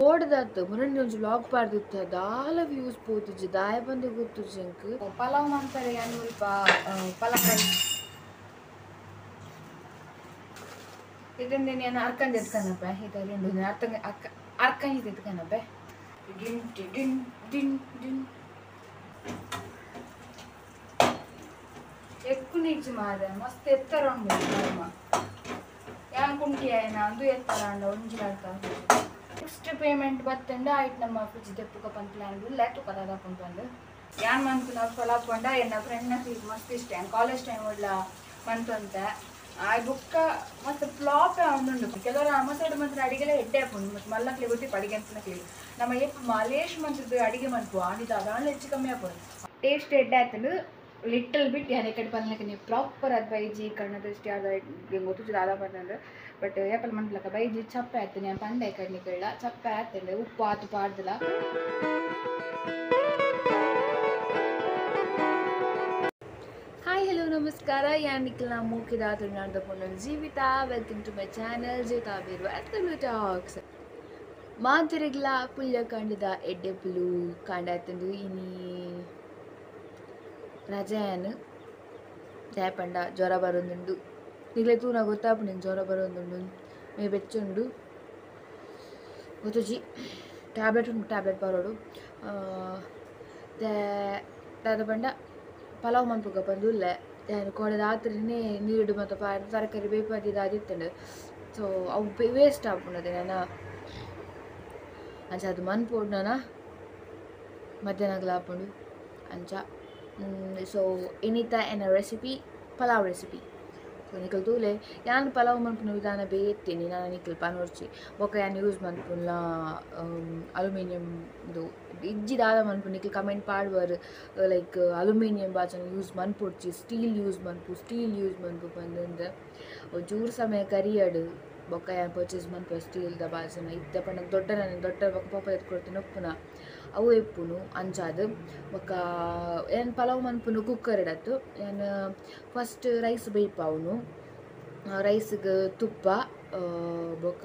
ಓಡದಾತು ಮುರಂಡಿ ಒಂಜಿ ವ್ಲಾಗ್ ಪಾಡ್ದಿತ್ತ ದಾಲ ವ್ಯೂಸ್ ಪೋತುಜಿ ದಾಯ ಬಂದು ಗೊತ್ತುಜಿ ಎಂಕ್ ಪಲಾವ್ ಮನ್ಪರೆ ಯಾನ್ ಮುಲ್ಪ ಪಲಾವ್ ರೈಸ್ ಇದನ್ನ ನಾನು ಅರ್ಕಂಜ್ ಎತ್ಕನಪ್ಪ ಈ ರೆಂಡು ಅರ್ಥ ಅರ್ಕಂಜ್ ಎತ್ಕನಪ್ಪ ಡಿನ್ ಡಿನ್ ಡಿನ್ ಡಿನ್ ఎక్కు ಮಾರೆ ಮಸ್ತ್ ಎತ್ತರ ಉಂಡು ಯಾನ್ ಕುಂಟಿ ಆಯ್ನ ಅಂದು ಎತ್ತರ ಅಂಡ ಒಂಜಿ ಅರ್ಥ ನೆಕ್ಸ್ಟ್ ಪೇಮೆಂಟ್ ಬತ್ತಂಡ ಆಯ್ತು ನಮ್ಮ ಫ್ರಿಜ್ ದೆಪ್ಪುಕ ಪಂದ್ ಪ್ಲಾನ್ ಉಲ್ಲ ತುಕ ದಾದ ಪಂದ್ ಯಾನ್ ಮನ್ಪುನ ಪಲಾವ್ ಪಂಡ ಎನ್ನ ಫ್ರೆಂಡ್ನ ಮಸ್ತ್ ಇಷ್ಟ ಯಾನ್ ಕಾಲೇಜ್ ಟೈಮ್ ಉಳ್ಳ ಮಂತಂತೆ ಆ ಬುಕ್ಕ ಮಸ್ತ್ ಫ್ಲಾಪ್ ಉಂಡು ಕೆಲವರು ಅಮ್ಮ ಮಾತ್ರ ಅಡಿಗೆಲ್ಲ ಎಡ್ಡೆ ಹಾಕೊಂಡು ಮತ್ತು ಮಲ್ಲಕ್ಲಿ ಗೊತ್ತಿಪ್ಪ ಅಡಿಗೆ ಅಂತ ನಮ್ಮ ಏಪ ಮಲೇಶ್ ಮಂತದ್ದು ಅಡಿಗೆ ಮನ್ಪು ಆಡಿದ ಅದಾಳ ಹೆಚ್ಚು ಕಮ್ಮಿ ಹಾಕೊಂಡು ಟೇಸ್ಟ್ ಎಡ್ಡೆ ಆಯ್ತು ಲಿಟಲ್ ಬಿಟ್ ಯಾನ್ ಎಕಡೆ ಪನ್ಲಕ ನೀವು ಪ್ರಾಪರ್ ಅದು ಬೈಜಿ ಕಣ್ಣ ದೃಷ್ಟಿ ಅದು ಗೊತ್ತು ದಾದ ಪಂದ್ರೆ ಬಟ್ ಏಪಲ್ ಮನ್ಪಲಕ ಬೈಜಿ ಚಪ್ಪೆ ಆಯ್ತು ನಾನು ಪಂಡೆ ಕಡ್ಲಿ ಚಪ್ಪೆ ಆಯ್ತು ಉಪ್ಪು ಆತು ಪಾಡ್ದಿಲ್ಲ. ಹಾಯ್ ಹಲೋ ನಮಸ್ಕಾರ, ಯಾನ್ ನಿಖಿಲ್ನ ಮೂಕಿದ ತುಳುನಾಡ್ದ ಪೊಣ್ಣು Jeevitha. Welcome to my channel Jeevitha Birva Tulu talks. ಮಾತೆರೆಗ್ಲ ಪುಲ್ಯ ಕಂಡದ ಎಡ್ಡೆ ಪುಲು ಕಾಂಡಾತಂದು ಇನಿ ರಜೆಯನ್ನು ಪಂಡ ಜ್ವರ ಬರೋದುಂಡು ಈಗಲೇ ತೂನ ಗೊತ್ತಾಪು ನೀನು ಜ್ವರ ಬರೋದುಂಡು ಮೇ ಬೆಚ್ಚುಂಡು ಗೊತ್ತುಜಿ ಟ್ಯಾಬ್ಲೆಟ್ ಉಂಟು ಟ್ಯಾಬ್ಲೆಟ್ ಬರೋಡು ದಾದ ಪಂಡ ಪಲಾವ್ ಮನ್ಪುಗ ಬಂದು ಇಲ್ಲ ಯಾನು ಕೋಡೆ ರಾತ್ರಿನೇ ನೀರು ಮತ್ತು ತರಕಾರಿ ಬೇಪಾದಿದ್ದು ಅದಿತ್ತಂಡು ಸೊ ಅವು ವೇಸ್ಟ್ ಆಪುಂಡದೆ ನಾನು ಅಂಚ ಅದು ಮನ್ಪೋಡು ನಾನು ಮಧ್ಯಾಹ್ನಗ್ಲ ಆಪುಂಡು ಅಂಚ. ಸೊ ಇನ್ನಿತ ಎನ್ನ ರೆಸಿಪಿ ಪಲಾವ್ ರೆಸಿಪಿ. ಸೊ ನಿಕಲ್ ತೂಲೆ ಯಾನ್ ಪಲಾವ್ ಮನ್ಪುನ ವಿಧಾನ ಬೇಯ್ತೀನಿ ನಾನು ನಿಕಲ್ ಪನೊರ್ಚಿ ಬೊಕ್ಕ ಯಾನ್ ಯೂಸ್ ಮನ್ಪುನ ಅಲ್ಯೂಮಿನಿಯಂ ಇದು ಇಜ್ಜಿ ದಾದ ಮನ್ಪು ನಿಕಲ್ ಕಮೆಂಟ್ ಪಾಡುವರು ಲೈಕ್ ಅಲ್ಯೂಮಿನಿಯಂ ಬಾಜನ ಯೂಸ್ ಮನ್ಪೊಡ್ಚಿ ಸ್ಟೀಲ್ ಯೂಸ್ ಮನ್ಪು ಸ್ಟೀಲ್ ಯೂಸ್ ಮನ್ಪು ಪಂದಂದು ಜೂರು ಸಮಯ ಕರಿಯಡು ಬೊಕ್ಕ ಯಾನ್ ಪರ್ಚೇಸ್ ಮನ್ಪು ಸ್ಟೀಲ್ದ ಬಾಜನ ಇತ್ತ ಪಂಡ ದೊಡ್ಡ ನಾನು ದೊಡ್ಡ ಬೊಕ್ಕ ಪಾಪ ಎತ್ಕೊಡ್ತೀನಿ ಉಪ್ಪುನ ಅವು ಎಪ್ಪುನು ಅಂಚಾದು ಬೊಕ್ಕ ಏನು ಪಲಾವ್ ಮನ್ಪುನು ಕುಕ್ಕರ್ ಇಡತ್ತು ಏನು ಫಸ್ಟ್ ರೈಸ್ ಬೇಯ್ಪಾವುನು ರೈಸ್ಗೆ ತುಪ್ಪ ಬೊಕ್ಕ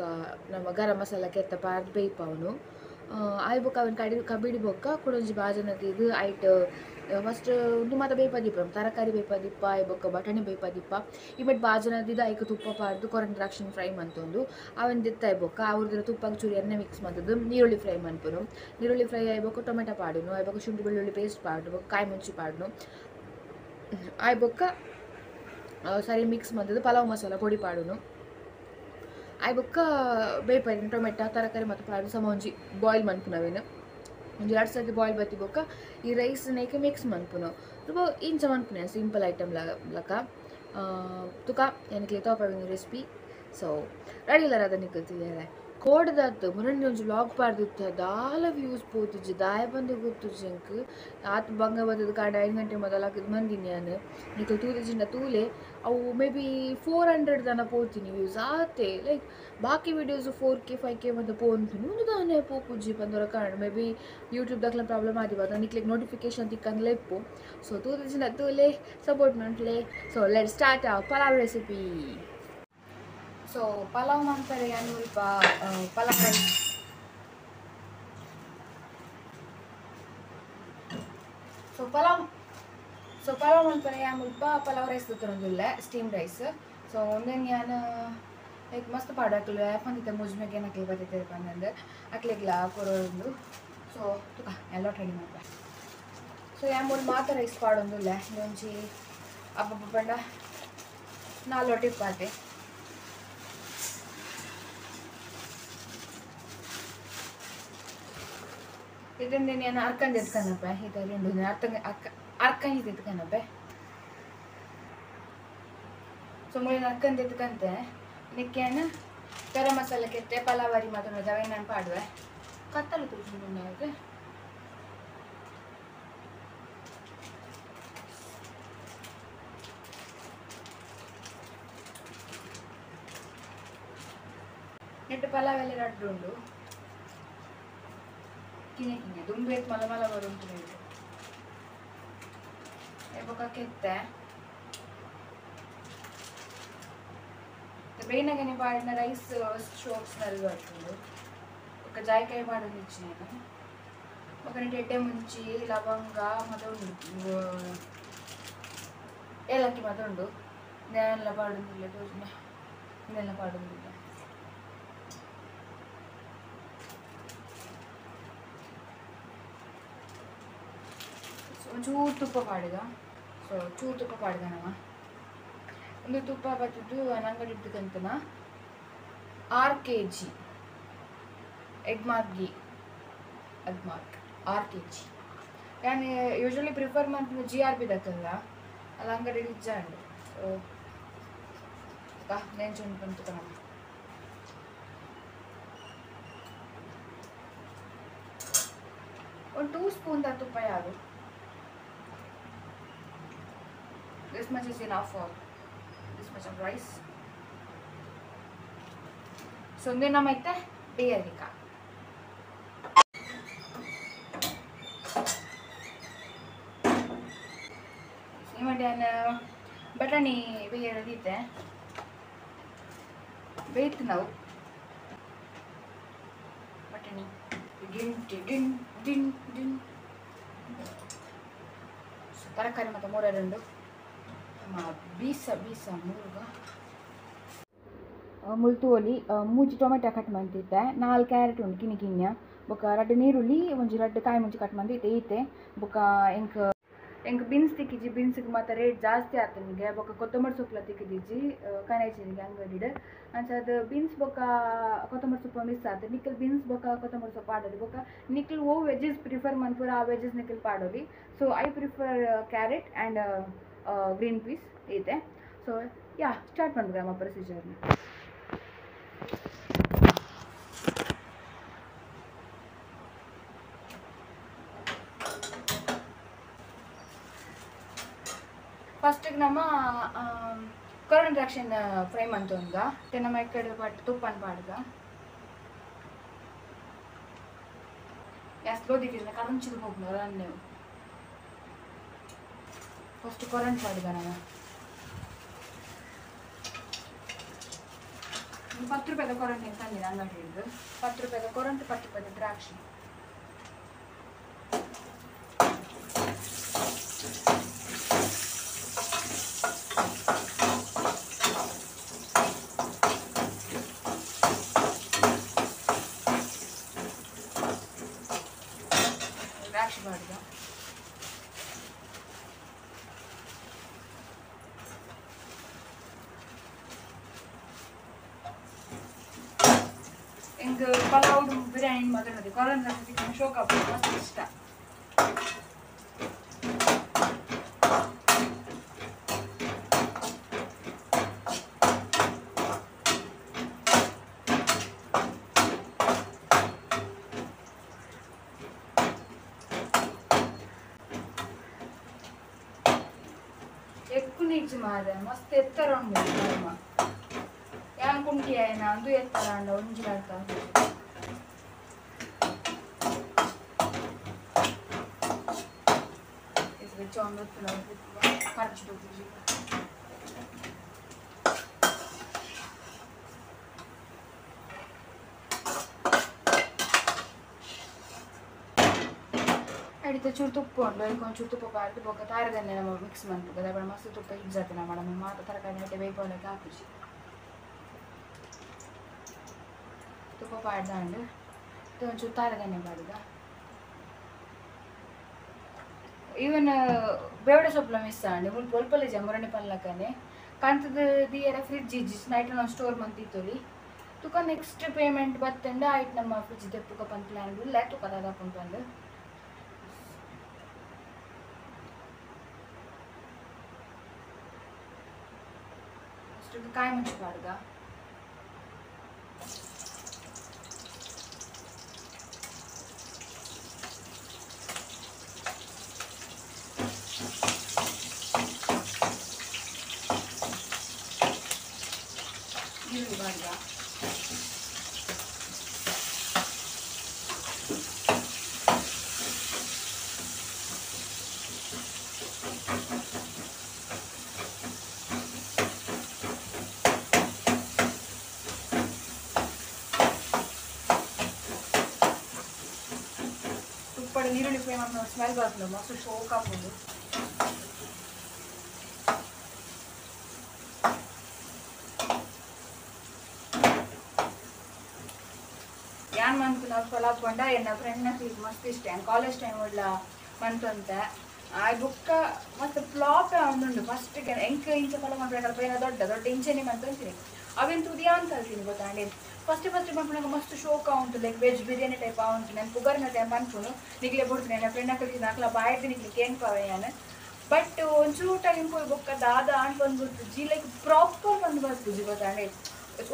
ನಮ್ಮ ಗರಂ ಮಸಾಲ ಕೆತ್ತ ಪಾರ್ದು ಬೇಯ್ಪಾವುನು ಆಯ್ ಬೊಕ್ಕ ಅವನ ಕಡಿ ಕಬಿಡಿ ಬೊಕ್ಕ ಕುಡೊಂಜಿ ಬಾಜನ ಇದು ಐಟ್ ಫಸ್ಟ್ ಉಂದು ಮಾತ ಬೇಯ್ಪದಿಪ್ಪ ತರಕಾರಿ ಬೇಯ್ಪದಿಪ್ಪ ಆಯ್ ಬೊಕ್ಕ ಬಟಾಣಿ ಬೇಯ್ಪದಿಪ್ಪ ಇಮೆಟ್ ಬಾಜನದಿದ್ದು ಐಕ್ ತುಪ್ಪ ಪಾರ್ದು ಕೊರಂಡ ದ್ರಾಕ್ಷಿನ ಫ್ರೈ ಮಂತೊಂದು ಅವನ್ ದಿತ್ತಾಯ್ ಬೊಕ್ಕ ಅವ್ರದ್ರ ತುಪ್ಪಕ್ಕೆ ಚೂರು ಎಣ್ಣೆ ಮಿಕ್ಸ್ ಮಂತದ್ದು ನೀರುಳ್ಳಿ ಫ್ರೈ ಮನ್ಪುನು ನೀರುಳ್ಳಿ ಫ್ರೈ ಆಯ್ ಬೊಕ್ಕ ಟೊಮೆಟೊ ಪಾಡುನು ಆಯ್ ಬೊಕ್ಕ ಶುಂಠಿ ಬೆಳ್ಳುಳ್ಳಿ ಪೇಸ್ಟ್ ಪಾಡು ಬೊಕ್ಕ ಕಾಯಿ ಮುಂಚಿ ಪಾಡುನು ಆಯ್ ಬೊಕ್ಕ ಸರಿ ಮಿಕ್ಸ್ ಮಂತದ್ದು ಪಲಾವ್ ಮಸಾಲ ಪೊಡಿ ಪಾಡುನು ಆಯ್ ಬೊಕ್ಕ ಬೇಯ್ಪದಿನ ಟೊಮೆಟೊ ತರಕಾರಿ ಮತ್ತು ಪಾಡು ಸಮ ಒಂಜಿ ಬಾಯ್ಲ್ ಮನ್ಪುನವೇನು ಒಂಜಿ ಎರಡು ಸರ್ತಿ ಬಾಯ್ಲ್ ಬತ್ತಿ ಬೊಕ್ಕ ಈ ರೈಸ್ ನೇಕೆ ಮಿಕ್ಸ್ ಮನ್ಪುನು ತುಂಬ ಇಂಚ ಮನ್ಪುನೆ ಸಿಂಪಲ್ ಐಟಮ್ ಲಕ ತುಕ ಏನಕ್ಕೆ ತೋಪವಿನ ರೆಸಿಪಿ. ಸೊ ರೆಡಿ ಇಲ್ಲ ಅದ ನಿಕಲ್ತಿದ್ದಾರೆ ಕೋಡದಾತು ಮುರಂಡಿ ಒಂಜಿ ವ್ಲಾಗ್ ಪಾಡ್ದಿತ್ತ ದಾಲ ವ್ಯೂಸ್ ಪೋತುಜಿ ದಾಯ ಬಂದು ಗೊತ್ತುಜಿ ಎಂಕ್ ಆತ್ ಬಂಗ ಬತ್ತದ ಕಾಂಡ 5 ಗಂಟೆ ಮೊದಲಾಕದ ಮಂದಿನಿ ಯಾನು ನಿಕಲ್ ತೂತಿಜಿಂಡ ತೂಲೆ ಅವು ಮೇ ಬಿ 400 ದನ ಪೋತೀನಿ ವ್ಯೂಸ್ ಆತೆ ಲೈಕ್ ಬಾಕಿ ವೀಡಿಯೋಸ್ 4K 5K ಮತ್ತು ಪೋಂತೀನಿ ಒಂದು ದಾನೆ ಪೋಪುಜಿ ಬಂದವರ ಕಾರಣ ಮೇ ಬಿ ಯೂಟ್ಯೂಬ್ ದಾಖಲೆ ಪ್ರಾಬ್ಲಮ್ ಆದಿವ ನಿಕ್ಲಿಗೆ ನೋಟಿಫಿಕೇಶನ್ ತಿಕ್ಕಂದ್ಲೆ ಇಪ್ಪು. ಸೊ ತೂತಿಜಿಂಡ ತೂಲೆ ಸಪೋರ್ಟ್ ಮಾಡ್ಲೆ. So let start pulao recipe. So pulao ಮನ್ಪರೆ ಯಾನ್ ಮುಲ್ಪ ಪಲಾವ್ ರೈಸ್ ಸೊ ಪಲಾವ್ ಮನ್ಪರೆ ಯಾನ್ ಮುಲ್ಪ ಪಲಾವ್ ರೈಸ್ ತೂತರೊಂದುಲ್ಲೆ ಸ್ಟೀಮ್ ರೈಸ್. ಸೊ ಒಂದೇನು ಯಾನ್ ಲೈಕ್ ಮಸ್ತ್ ಪಾಡು ಅಕ್ಲು ಪಂದಿತ್ತೆ ಮುಜ್ಮೆಗೆ ನಕ್ಲಿ ಬತ್ತಿತ್ತೆ ಪಂದಂದು ಅಕ್ಲಿಗ್ಲ ಕೊರೊಂದು. ಸೊ ತುಕ ಎಲ್ಲ ರೆಡಿ ಮಾಡ್ಪ. ಸೊ ಯಾನ್ ಮೂಲು ಮಾತ ರೈಸ್ ಪಾಡೊಂದುಲ್ಲೆ ಒಂಜಿ ಅಬ್ಬಬ್ಬ ಪಂಡ 4 ಲೋಟ ಇಪ್ಪಾತೆ. ಇದನ್ನ ನಾನು ಅರ್ಕಂಜ್ ಎತ್ಕನಪ್ಪ ಈ ರೆಂಡು ಅರ್ಥ ಅರ್ಕಂಜ್ ಎತ್ಕನಪ್ಪ. ಸೊ ಮುಳಿನ ಅರ್ಕಂಜ್ ಎತ್ಕಂತೆ ನಿಕ್ಕೇನ ಗರಂ ಮಸಾಲ ಕೆತ್ತೆ ಪಲಾವರಿ ಮಾತ್ರ ಅವೇನು ನಾನು ಪಾಡುವೆ ಕತ್ತಲು ತುಳಿಸಿ ನೆಟ್ಟು ಪಲಾವ್ ಎಲ್ಲ ರಡ್ಡು ಉಂಡು ಕಿನೆ ಕಿನೆ ದುಂಬೇತ್ ಮಲ ಮಲ ಬರುಂಟು ಬೊಕ್ಕ ಕೆತ್ತೆ ಬೇನಗನೆ ಪಾಡಿನ ರೈಸ್ ಸ್ಟೋವ್ ಸ್ಮೆಲ್ ಬರ್ತುಂಡು ఒక ಜಾಯ್ಕಾಯಿ ಪಾಡೊಂದಿಚ್ಚಿ ನಾನು ಬೊಕ ನೆಟ್ ಎಡ್ಡೆ ಮುಂಚಿ ಲವಂಗ ಮಾತ ಉಂಡು ಏಲಕ್ಕಿ ಮಾತ ಉಂಡು ನೆಲ್ಲ ಪಾಡೊಂದಿಲ್ಲ ತೋಜುನ ನೆಲ್ಲ ಪಾಡೊಂದಿಲ್ಲ ಒಂಚೂರು ತುಪ್ಪ ಪಾಡಿದ ಸೊ ಚೂರು ತುಪ್ಪ ಪಾಡಿದ ನಮ್ಮ ಒಂದು ತುಪ್ಪ ಬತ್ತಿದ್ದು ಅಂಗಡಿ ಇದ್ದಕ್ಕಂತನ 6 kg Agmark ghee Agmark 6 kg ನಾನು ಯೂಶ್ವಲಿ ಪ್ರಿಫರ್ ಮಾಡ್ತೀನಿ ಜಿ ಆರ್ ಬಿ ದಕ್ಕಲ್ಲ ಅಲ್ಲ ಅಂಗಡಿ ಇಜ್ಜಾಂಡು ಸೊ ನೆಂಚುಂಡು ಬಂತು ಕಣ ಒಂದು 2 ಸ್ಪೂನ್ the ತುಪ್ಪ ಯಾರು. This much is enough for this much of rice. So then ನಮ್ಮ ಇತ್ತೆ ಬೇಯಲಿಕ ಈ ಬಟಾಣಿ ಬೇಯದಿತ್ತೆ ಬೇಯ್ತು ನಾವು ಬಟಾಣಿ ಡಿನ್ ಡಿನ್ ಡಿನ್ ಡಿನ್. ಸೊ ತರಕಾರಿ ಮತ್ತು ಮೂರೆರಡು ಬೀಸ ಬೀಸ ಮೂರ್ಗ ಮುಲ್ತುವೊಲಿ ಮೂಜಿ ಟೊಮೆಟೊ ಕಟ್ ಮಂತಿತ್ತೆ 4 ಕ್ಯಾರೆಟ್ ಉಂಡು ಕಿನ್ನಿ ಕಿನ್ಯ ಬೊಕ ರಡ್ಡ್ ನೀರುಳ್ಳಿ ಒಂಜಿ ರಡ್ಡ್ ಕಾಯಿ ಮುಂಚಿ ಕಟ್ ಮಂತಿತ್ತೆ ಈತೆ ಬೊಕ ಎಂಕ್ ಎಂಕ್ ಬೀನ್ಸ್ ತಿಕ್ಕಿಜಿ ಬೀನ್ಸ್ಗೆ ಮಾತ ರೇಟ್ ಜಾಸ್ತಿ ಆತನಿಗೆ ಬೊಕ ಕೊತ್ತಂಬರಿ ಸೊಪ್ಪುಲ ತಿಕ್ಕಿದಿಜ್ಜಿ ಕನೆಚಿನಿಗೆ ಅಂಗಡಿಡ್ ಅಂಚ ಅದು ಬೀನ್ಸ್ ಬೊಕ ಕೊತ್ತಂಬರಿ ಸೊಪ್ಪು ಮಿಸ್ ಆತು ನಿಕ್ಕಲ್ ಬೀನ್ಸ್ ಬೊಕ ಕೊತ್ತಂಬರಿ ಸೊಪ್ಪು ಆಡೋದು ಬೊಕ ನಿಕ್ಕಲ್ ಓ ವೆಜ್ಜಸ್ ಪ್ರಿಫರ್ ಮನ್ಪುರ ಆ ವೆಜ್ಜಸ್ ನಿಕ್ಕಲ್ ಪಾಡೋಲಿ. So I prefer carrot and green peas ಇದೆ. ಸೊ ಯಾ ಸ್ಟಾರ್ಟ್ ಮಾಡ್ಬೇಕು ನಮ್ಮ ಪ್ರೊಸೀಜರ್ನ. ಫಸ್ಟಿಗೆ ನಮ್ಮ ಕೊರೋನಾ ದ್ರಾಕ್ಷಿನ ಫ್ರೈ ಮಂತೊಂದ ನಮ್ಮ ಕಡೆ ಪಟ್ಟು ತುಪ್ಪನ ಪಾಡ್ದ ಗ್ಯಾಸ್ ಲೋದಿಕ್ಕಿದ್ರೆ ಕರಂಚಿದ ಹೋಗ್ನಲ್ಲ ನೀವು ಫಸ್ಟ್ ಕೊರಂಟ್ ಪಾಡ್ದ ನಾನು 10 ರೂಪಾಯಿದ ಕೊರಂಟ್ ಅಂತ ತಂದಿದ್ದೆ ಅಂಗಡಿ ಹಿಡಿದು 10 ರೂಪಾಯಿದ ಕೊರಂಟ್ 10 ರೂಪಾಯಿದ ದ್ರಾಕ್ಷಿ. ದ್ರಾಕ್ಷಿ ಮಾಡಿದ ಎಂಗ್ ಪಲಾವ್ ಬಿರಿಯಾನಿ ಮಾತಾಡೋದು ಕೊರೋನಾ ಶೋಕ್ ಆಗ್ಬೋದು ಮಸ್ತ್ ಇಷ್ಟ. ఎక్కువ నీచు ಮಾರೆ ಮಸ್ತ್ ಎತ್ತರ ಉಂಡು ಯಾನ್ ಕುಂಟಿ ಆಯ್ನ ಅಂದು ಎತ್ತರ ಅಂಡ ಒಂಜಿಲಾತ ಖರ್ಚು ಅಡಿತ ಚೂರು ತುಪ್ಪ ಉಂಡು ಅದಕ್ಕೆ ಒಂಚೂರು ತುಪ್ಪ ಪಾಡ್ದು ಬೊಕ್ಕ ತಾರದನ್ನೇ ನಮ್ಮ ಮಿಕ್ಸ್ ಮನ್ಪುಗ ದಾಯೆ ಮಸ್ತ್ ತುಪ್ಪ ಇಜ್ಜಾತ ನಮ್ಮ ಮಾತ ತರಕಾರಿ ಅಡ್ಡೆ ಬೇಯ್ಪೊಲಕ್ಕೆ ಹಾಕುಜಿ ತುಪ್ಪ ಪಾಡ್ದಾಂಡು ಒಂಚೂರು ತಾರದನ್ನೇ ಪಾಡುದ. ಈವನ್ ಬೇವಡೆ ಸೊಪ್ಪುಲ ಮಿಸ್ ಆಂಡ್ ಮುಲ್ಪ ಒಲ್ಪಲೆ ಜಂಬರಣಿ ಪಲ್ಲಕನೆ ಕಾಂತದ ದಿಯರ ಫ್ರಿಜ್ ಇಜ್ಜಿ ನೈಟ್ ನಾವು ಸ್ಟೋರ್ ಮಂತಿತ್ತೊಲಿ ತುಕ ನೆಕ್ಸ್ಟ್ ಪೇಮೆಂಟ್ ಬತ್ತಂಡ ಆಯ್ತು ನಮ್ಮ ಫ್ರಿಜ್ ದೆಪ್ಪುಕ ಪಂದ್ ಪ್ಲಾನ್ ಉಲ್ಲ ತುಕ ದಾದಾಪುಂಡು ಪಂದ್. ಕಾಯಿ ಮುಂಚಿ ಪಾಡುದ ಈರುಳ್ಳಿ ಪಾಡುದ ಚಪ್ಪಡೆ ನೀರುಳ್ಳಿ ಫ್ರೈ ಮಾಡ್ಕೊಂಡು ಸ್ಮೆಲ್ ಬರ್ತದೆ ಮಸ್ತ್ ಶೋಕ್ ಹಾಕೊಂಡು ಯಾನ್ ಮಂತ್ ಪಲಾವ್ ಪಂಡ ಎನ್ನ ಫ್ರೆಂಡ್ನ ಮಸ್ತ್ ಇಷ್ಟ ಕಾಲೇಜ್ ಟೈಮ್ ಒಡ್ಲ ಮಂತಂತೆ ಆ ಬುಕ್ಕ ಮತ್ತೆ ಫ್ಲಾಪ್ ಉಂಡು ಫಸ್ಟ್ ಎಂಕ್ ಇಂಚ ಪಲಾವ್ ಮಾಡ್ಬೇಕಲ್ಪ ಏನೋ ದೊಡ್ಡ ದೊಡ್ಡ ಇಂಚೆನೆ ಮಂತಂತೀನಿ ಅವೆಂತ ಉದಿಯಾ ಅಂತ ಹೇಳ್ತೀನಿ ಗೊತ್ತಾಂಡೆ ಫಸ್ಟ್ ಫಸ್ಟ್ ಮಾಡ್ಕೊಂಡಾಗ ಮಸ್ತ್ ಶೋಕ ಉಂಟು ಲೈಕ್ ವೆಜ್ ಬಿರಿಯಾನಿ ಟೈಪ್ ಉಂಟು ನಾನು ಪುಗರ್ನ ಟೈಮ್ ಅನ್ಕೊಂಡು ನಿಗ್ಲೆ ಬಿಡ್ತೀನಿ ನನ್ನ ಫ್ರೆಂಡ್ ಕಳಿಸಿ ನಾಲ್ಕಲ ಬಾಯ್ದು ನಿಗ್ಲಿ ಕೇನ್ಪಾವೆ ನಾನು ಬಟ್ ಒಂಚೂರು ಟೈಮ್ ಪೋಯ್ ಬೊಕ್ಕ ದಾದ ಅಂಟ್ ಬಂದ್ಬಿಡ್ತು ಜಿ ಲೈಕ್ ಪ್ರಾಪರ್ ಬಂದು ಬರ್ತು ಗೊತ್ತಾಂಡೆ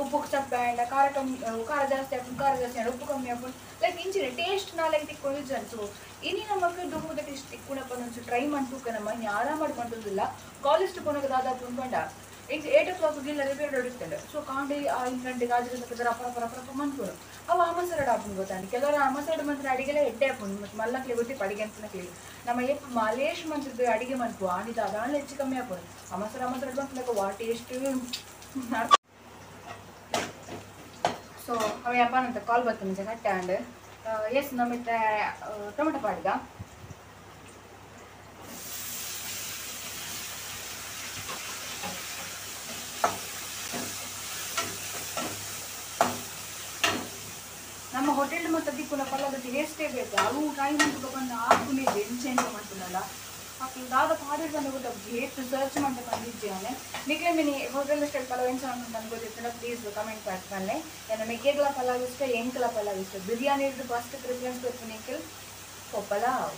ಉಪ್ಪು ಚಪ್ಪೆ ಆಂಡ ಖಾರ ಕಮ್ಮಿ ಖಾರ ಜಾಸ್ತಿ ಹಾಕೊಂಡು ಖಾರ ಜಾಸ್ತಿ ಆಂಡ ಉಪ್ಪು ಕಮ್ಮಿ ಹಾಕೊಂಡು ಲೈಕ್ ಇಂಚಿನ ಟೇಸ್ಟ್ ನಾಲೈಕ್ ತಿಕ್ಕೊಂಡು ಜನ್ಸು ಇನಿ ನಮಕ್ ದುಮ್ಮದ ಟೇಸ್ಟ್ ತಿಕ್ಕೊಂಡಪ್ಪ ಒಂಚೂರು ಟ್ರೈ ಮಾಡ್ತೂಕ ನಮ್ಮ ಇನ್ನು ಆರಾಮ ಮಾಡ್ಕೊಂತಿಲ್ಲ ಕಾಲೇಜ್ ತಗೊಂಡಾಗ ದಾದ ಪಂಡ ಇಂಚ 8 o'clock ಗಿಲ್ಲ ಬೇಡ ಹೊಡಿತಾಳೆ ಸೊ ಕಾಂಡೆ 5 ಗಂಟೆಗೆ ಆಜಿರ ರಪ ರಪ ರಪ ರಪ ಮಂತ್ಕೊಂಡು ಅವು ಆಮಸರಡ್ ಹಾಕೊಂಡು ಗೊತ್ತಾಂಡಿ ಕೆಲವರು ಆಮಸರಡ್ ಮಂತ್ರ ಅಡಿಗೆಲ್ಲ ಎಡ್ಡೆ ಹಾಕೊಂಡು ಮತ್ತು ಮಲ್ಲಕ್ಲೆ ಗೊತ್ತಿಪ್ಪ ಅಡಿಗೆ ಅಂತ ಕೇಳಿ ನಮ್ಮ ಏಪ್ ಮಲೇಶ್ ಮಂತ್ರದ ಅಡಿಗೆ ಮಂತ್ಕು ಆಣಿದ ಅದಾಣ ಹೆಚ್ಚು ಕಮ್ಮಿ ಹಾಕೊಂಡು ಅಮಸರ ಅಮಸರಡ್ ಮಂತ್ಲಕ್ಕ ವಾ ಟೇಸ್ಟ್. ಸೊ ಅವ ಅಪ್ಪನಂತ ಕಾಲ್ ಬರ್ತೀನಿ ಮುಂಚೆ ಕಟ್ಟೆ ಅಂಡ್ ಎಸ್ ನಮ್ಮಿತ್ತ ಟೊಮೆಟೊ ಪಾಡ್ದ ನಮ್ಮ ಹೋಟೆಲ್ ಮತ್ತು ದಿಕ್ಕುನ ಪಲ್ಲದ ಟೇಸ್ಟೇ ಬೇಕು ಅವು ಟ್ರೈ ಮಾಡ್ಕೊಂಡು ಬಂದು ಹಾಕುನಿದ್ದೆ ಎಂಚೆಂಚ ಮಾಡ್ತೀನಲ್ಲ ಹಾಕಿ ದಾದ ಪಾಡಿರ್ ಬಂದು ಗೊತ್ತಾಗ್ತದೆ ಏತ್ ಸರ್ಚ್ ಮಾಡ್ತಾ ಬಂದಿದ್ದೇನೆ ನಿಗ್ಲೆ ಮಿನಿ ಹೋಟೆಲ್ ಸ್ಟೈಲ್ ಪಲಾವ್ ಎಂಚ ಅಂತ ಗೊತ್ತಿತ್ತು ಪ್ಲೀಸ್ ಕಮೆಂಟ್ ಮಾಡ್ತಾನೆ ನಮಗೆ ಕೇಗ್ಲ ಪಲಾವ್ ಇಷ್ಟ ಎಂಕಲ ಪಲಾವ್ ಇಷ್ಟ ಬಿರಿಯಾನಿ ಇದ್ದು ಫಸ್ಟ್ ಪ್ರಿಫರೆನ್ಸ್ ಕೊಡ್ತೀನಿ ಎಂಕಲ್ ಪಲಾವ್.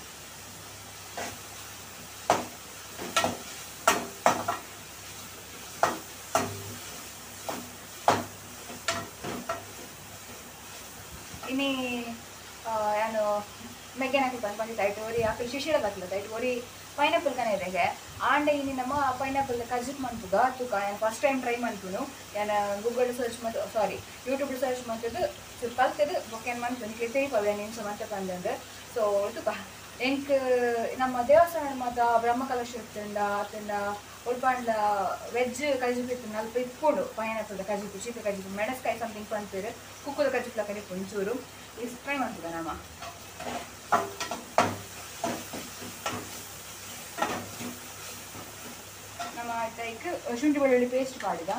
ಇನ್ನಿ ಏನು ಮೆಗ್ಗೆನ ಹಾಕಿ ಬಂದು ಬಂದಿತ್ತು ಐಟು ಒರಿ ಆಕಳು ಶಿಶಿರ ಹಾಕ್ಲತ್ತ ಐಟು ಒರಿ ಪೈನಾಪಲ್ ಕನೆ ಇದೆ ಆಂಡ ಇನಿ ನಮ್ಮ ಪೈನಾಪಲ್ ಕಜಿಪ್ ಮಂತುಗ ತುಕ ಏನು ಫಸ್ಟ್ ಟೈಮ್ ಟ್ರೈ ಮಂತುನು ಏನು ಗೂಗಲ್ ಸರ್ಚ್ ಮತ್ತು ಸಾರಿ ಯೂಟ್ಯೂಬ್ ಸರ್ಚ್ ಮಂತದ್ದು ಕಲ್ತದ್ದು ಬೊಕ್ಕೇನು ಮಂತು ನಿಮಗೆ ತೇಪವೆ ನಿಮಿಷ ಮಂತೆ ಬಂದಂದು. ಸೊ ತುಕ ಎಂಕ್ ನಮ್ಮ ದೇವಸ್ಥಾನ ಮಾತ ಬ್ರಹ್ಮಕಲಶ ಇತ್ತಂಡ ಅತ್ತಂಡ ಉಲ್ಪಾಂಡ್ಲ ವೆಜ್ ಕಜಿಪ್ ಇತ್ತು ಅಲ್ಪ ಇಟ್ಕೊಂಡು ಪೈನಾಪಲ್ ಕಜಿಪು ಚೀಪೆ ಕಜಿಪು ಮೆಣಸ್ಕಾಯಿ ಸಮಥಿಂಗ್ ಪಂತೀರು ಕುಕ್ಕುದ ಕಜಿಪ್ಲ ಕಡಿಪು ಒಂಚೂರು is try ಮಾಡ್ತದ ನಮ್ಮ ನಮ್ಮ ಲೈಕ್ ಶುಂಠಿ ಬೆಳ್ಳುಳ್ಳಿ ಪೇಸ್ಟ್ ಮಾಡಿದ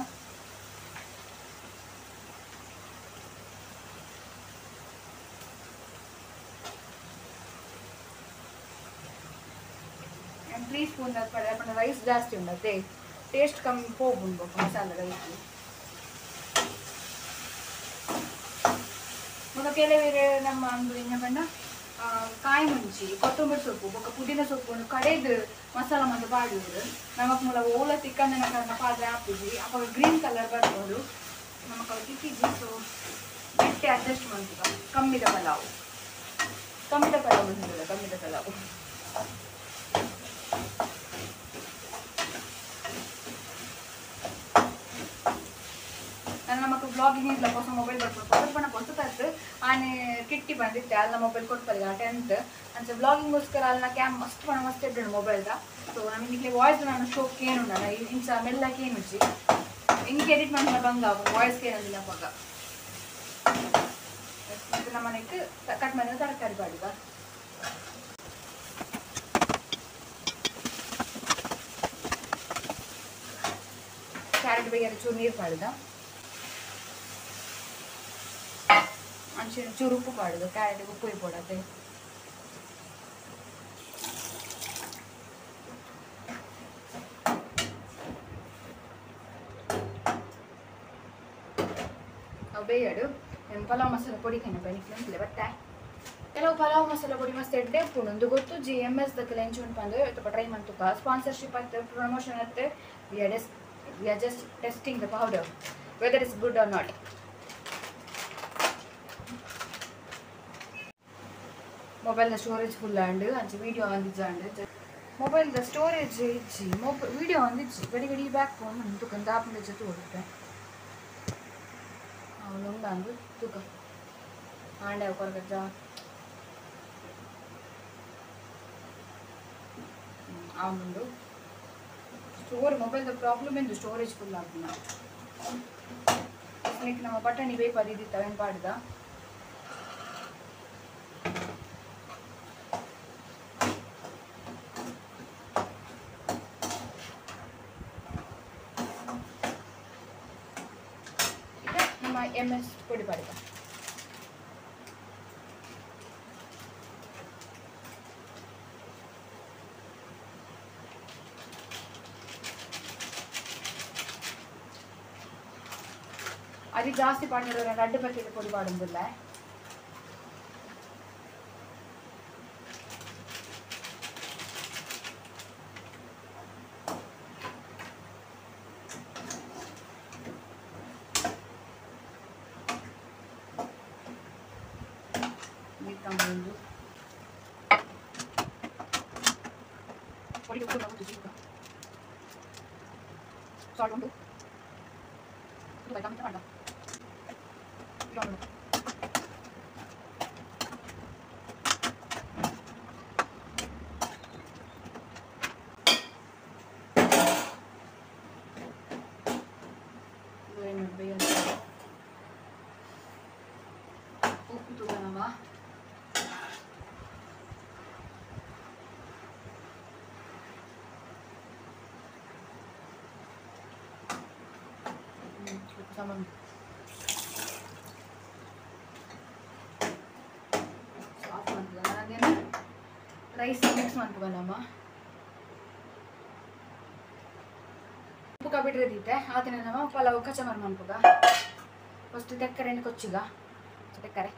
ತ್ರೀ ಸ್ಪೂನ್ ಪಡ ರೈಸ್ ಜಾಸ್ತಿ ಉಂಡತ್ತೆ ಟೇಸ್ಟ್ ಕಮ್ಮಿ ಹೋಗುಂಡು ಮಸಾಲೆ ರೈಸ್. ಮತ್ತು ಕೆಲವರು ನಮ್ಮ ಅಂಗಡಿ ಬಣ್ಣ ಕಾಯಿ ಮುಂಚಿ ಕೊತ್ತಂಬರಿ ಸೊಪ್ಪು ಬೊಕ್ಕ ಪುದೀನ ಸೊಪ್ಪು ಕಡೆದು ಮಸಾಲ ಮತ್ತು ಪಾಡುವುದು ನಮಕ್ ಮೂಲ ಓಲ ತಿಕ್ಕಂದನ ಕಾರಣ ಪಾದ್ರೆ ಹಾಕಿದ್ವಿ ಅವಾಗ ಗ್ರೀನ್ ಕಲರ್ ಬರ್ಬೋದು ನಮಕ್ ಅವು ತಿಕ್ಕಿದ್ವಿ. ಸೊ ಗಟ್ಟಿ ಅಡ್ಜಸ್ಟ್ ಮಾಡ್ತೀವಿ ಕಮ್ಮಿದ ಪಲಾವು ಕಮ್ಮಿದ ಪಲಾವು ಬಂದಿಲ್ಲ ಕಮ್ಮಿದ ಪಲಾವು. ನನ್ನ ಮಕ್ಕಳು ಬ್ಲಾಗಿಂಗ್ ಇಲ್ಲ ಹೊಸ ಮೊಬೈಲ್ ಬರ್ಬೋದು ಹೊಸ ಬಣ್ಣ ಹೊಸತಾಯ್ತು ಆನೆ ಕಿಟ್ಟಿ ಬಂದಿತ್ತೆ ಅಲ್ಲ ಮೊಬೈಲ್ ಕೊಡ್ಪಲ್ಲ 10th ಅಂಚೆ ಬ್ಲಾಗಿಂಗೋಸ್ಕರ ಅಲ್ಲ ಕ್ಯಾಮ್ ಮಸ್ತ್ ಬಣ್ಣ ಮಸ್ತ್ ಇಟ್ಟು ಮೊಬೈಲ್ದ. ಸೊ ನಮಗೆ ಇಲ್ಲಿ ವಾಯ್ಸ್ ನಾನು ಶೋಕ್ ಏನು ನಾನು ಇಂಚ ಮೆಲ್ಲಕ್ಕೆ ಏನು ಉಜ್ಜಿ ಹಿಂಗೆ ಎಡಿಟ್ ಮಾಡಿ ಬಂಗ ವಾಯ್ಸ್ಗೆ ಏನಂದಿಲ್ಲ ಪಗ. ಮತ್ತು ನಮ್ಮ ಮನೆಗೆ ಕಟ್ ಮಾಡಿದ ತರಕಾರಿ ಬಾಡಿದ ಕ್ಯಾರೆಟ್ ಬೇಗ ಚೂರು ನೀರು ಪಾಡಿದ ಅಂಚೆ ಚೂರು ಉಪ್ಪು ಪಾಡುದು ಕ್ಯಾರೆಟ್ ಉಪ್ಪು ಪೋಡತ್ತೆ. ಅವು ಬೇಯಡು ಪಲಾವ್ ಮಸಾಲ ಪೊಡಿ ಕಣ ಬನ್ನಿ ಬತ್ತೆ ಕೆಲವು ಪಲಾವ್ ಮಸಾಲ ಪೊಡಿ ಮಸ್ತ್ ಎಡ್ಡೆ ಉಪ್ಪುಂಡು ಒಂದು ಗೊತ್ತು ಜಿ ಎಮ್ ಎಸ್ ದಕ್ಕೆಲ್ಲ ಎಂಚು ಉಂಟು ಬಂದು ಟ್ರೈ ಮಾಡ್ತುಕ ಸ್ಪಾನ್ಸರ್ಶಿಪ್ ಆಯ್ತು ಪ್ರಮೋಷನ್ ಆಯ್ತು. We are just testing the powder whether it's good or not. Mobile storage full and ಅಂಚೆ ವಿಡಿಯೋ ಅಂದಿಜ್ಜಾಂಡ್ ಮೊಬೈಲ್ the storage ಇಜ್ಜಿ ಮೊಬೈಲ್ ವಿಡಿಯೋ ಅಂದಿಜ್ಜಿ ಗಡಿ ಗಡಿ ಬ್ಯಾಕ್ ಫೋನ್ ತುಕಂದ ಆಪುಂಡ ಜೊತೆ ಹೊಡುತ್ತೆ ಅವನು ತುಕ ಆಂಡೆ ಕೊರಗಜ್ಜ ಆಮುಂಡು ಸ್ಟೋರ್ ಮೊಬೈಲ್ದ ಪ್ರಾಬ್ಲಮ್ ಎಂದು ಸ್ಟೋರೇಜ್ ಫುಲ್ ಆಗುನ ಲೈಕ್ ನಮ್ಮ ಬಟಣಿ ಬೇಕು ಅದಿದ್ದಿತ್ತು ಅವೇನು ಪಾಡ್ದ. ಎಮ್ ಎಸ್ ಪೊಡಿ ಪಾಡುಗ. ಅದು ಜಾಸ್ತಿ ಪಾಡಿದ್ರೆ 2 ಪ್ಯಾಕೆಟ್ ಪೊಡಿ ಪಾಡೋದಿಲ್ಲ. ನೀರು ತಗೊಂಡು ಪೊಡಿ ಸಾಲ್ಟ್ ಉಂಟು ಉಪ್ಪು ತಗೋಣವ. ಸಾಮಾನು ಆಫ್ ಮಾಡ್ತದ. ಅದೇನು ರೈಸ್ ಮಿಕ್ಸ್ ಮಾಡ್ಕೋಣಮ್ಮ. ಉಪ್ಪು ಕಬಿಟ್ರೆ ದೀತೆ ಆತನ ನಮ್ಮ ಪಲಾವ್ ಕಚಮರ್ ಮಾಡ್ಕೋಗ. ಫಸ್ಟ್ ತೆಕ್ಕರೆ ಕೊಚ್ಚಿಗ ತೆಕ್ಕರೆ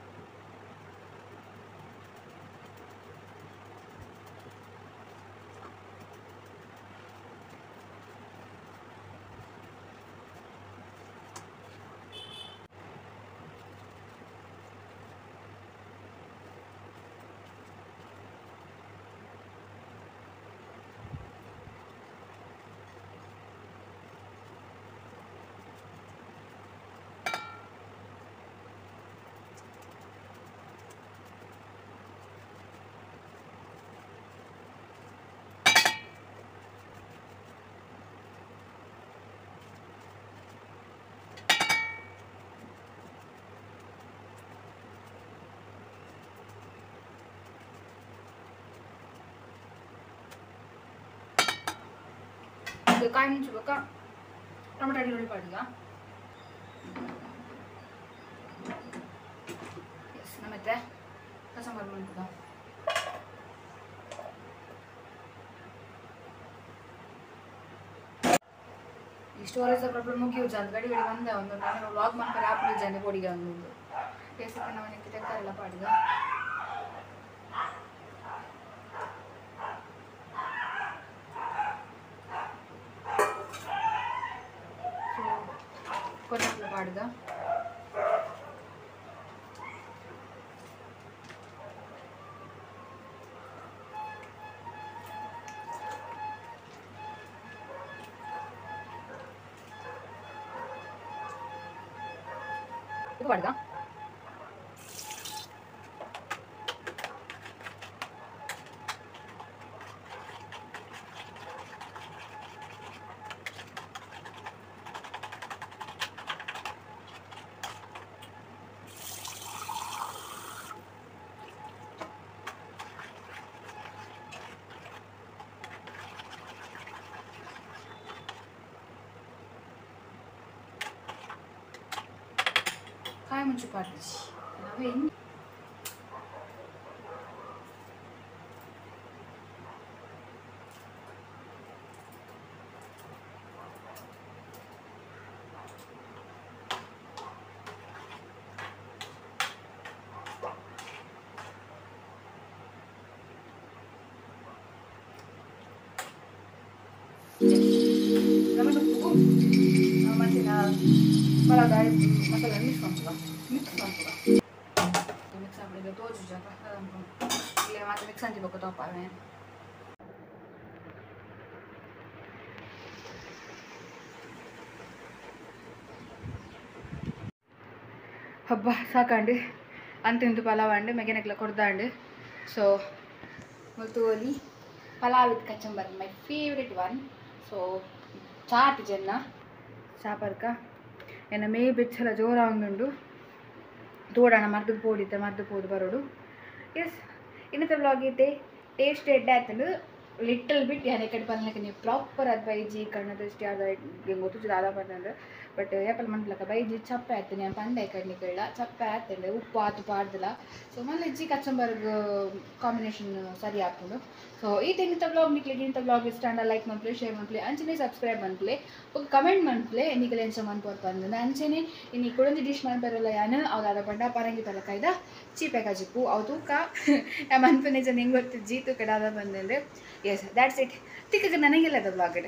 ಕಾಯಿ ಮುಂಚೆ ಟೊಮೆಟೊ ಅಡಿ ಪಾಡುಗ. ಎಸ್ ನಮ್ಮತ್ತೆ ಕಸಂಬರ್ ಮಾಡ್ತದ. ಈ ಸ್ಟೋರೇಜ್ ಪ್ರಾಬ್ಲಮ್ ಮುಗಿಯುಜ ಅಂತ ಗಡಿ ಗಡಿ ಬಂದೆ ಒಂದು ನಾನು ವ್ಲಾಗ್ ಮಾಡ್ತಾರೆ ಆಪ್ ಜನ ಕೊಡಿಗೆ ಒಂದು ಟೇಸ್ಟ್ ನಾವು ತೆಕ್ಕಾರೆಲ್ಲ ಪಾಡುಗ. ಕೊತ್ತಂಬರಿ ಪಾಡುಗ. ಉಪ್ಪು ಪಾಡುಗ. ಕಾಯಿ ಮುಂಚೆ ಪಾಡ್ಲಿ ನಾವೇ. ಉಪ್ಪು ಮತ್ತು ಪಲಾವ್ ಮಸಾಲೆ ಮಿಕ್ಸ್ ಮಾಡ್ತದ. ಮಿಕ್ಸ್ ಮಾಡ್ತದ ಮಿಕ್ಸ್ ಆಗ್ಬಿಡಿದೆ ತೋಜು ಜಾಗ ಇಲ್ಲ ಮತ್ತೆ ಮಿಕ್ಸ್ ಅಂತಿಬೇಕು ತೋಪ. ಹಬ್ಬ ಸಾಕಂಡು ಅಂತಿಂದು ಪಲಾವ್ ಅಂಡು ಮೆಗೆನಕ್ಲ ಕೊಡ್ದಾಂಡು. ಸೊ ಮುಲ್ತುವಲಿ pulao with kachumbar my favourite one. So chat ಜನ ಚಾಪರ್ಕ ಎನ್ನ ಮೇ ಬೆಚ್ಚಲ ಜೋರ ಒಂದುಂಡು ತೋಡೋಣ ಮರ್ದು ಪೋಡಿತ್ತೆ ಮರ್ದು ಪೋದು ಬರೋಡು. ಎಸ್ ಇನ್ನಿತ ವ್ಲಾಗ್ ಇತ್ತೆ ಟೇಸ್ಟ್ ಎಡ್ಡೆ ಆಯ್ತಂಡು. ಲಿಟಲ್ ಬಿಟ್ ಯಾನ್ ಎಕಡೆ ಪನ್ಲಕ ನೀವು ಪ್ರಾಪರ್ ಆದ್ ಬೈಜಿ ಕಣ್ಣ ದೃಷ್ಟಿ ಆದ ಗೊತ್ತು ದಾದ ಪಂಡಂದು ಬಟ್ ಏಪಲ್ ಮನ್ಪಲಕ ಬೈಜಿ ಚಪ್ಪೆ ಆಯ್ತು ನಾನು ಪಂಡೆ ಕಡ್ನಿ ಕೇಳ ಚಪ್ಪೆ ಆಯ್ತಂಡೆ ಉಪ್ಪು ಆತು ಪಾಡ್ದಿಲ್ಲ. ಸೊ ಮಲ್ಲೆಜ್ಜಿ ಕಚಂಬರ್ಗ್ ಕಾಂಬಿನೇಷನ್ ಸರಿ ಆಪುಂಡು. ಸೊ ಈ ತಿಂತ ಬ್ಲಾಗ್ ನಿಕ್ಲೆಗ್ ಇಂತ ಬ್ಲಾಗ್ ಇಷ್ಟ ಆಂಡ ಲೈಕ್ ಮನ್ಪುಲೆ, ಶೇರ್ ಮನ್ಪುಲೆ, ಅಂಚನೆ ಸಬ್ಸ್ಕ್ರೈಬ್ ಮನ್ಪುಲೆ, ಬೊಕ ಕಮೆಂಟ್ ಮನ್ಪುಲೆ ನಿಕಲ್ ಎಂಚ ಮನ್ಪೊರ್ ಪಂದ್. ಅಂಚನೆ ಇನಿ ಕುಡೊಂಜಿ ಡಿಶ್ ಮನ್ಪೆರಲ್ಲ ಯಾನ್ ಅವು ದಾದ ಪಂಡ ಪರಂಗಿ ಪೆಲಕಾಯ್ದ ಚೀಪೆ ಕಜಿಪು. ಅವು ತೂಕ ಮನ್ಪುನೆ ಜನ ಹೆಂಗೆ ಗೊತ್ತಿಜ್ಜಿ ತೂಕ ದಾದ ಬಂದಂದು. ಎಸ್ that's it ತಿಕ್ಕಗ ನನಗೆಲ್ಲ ಬ್ಲಾಗ್.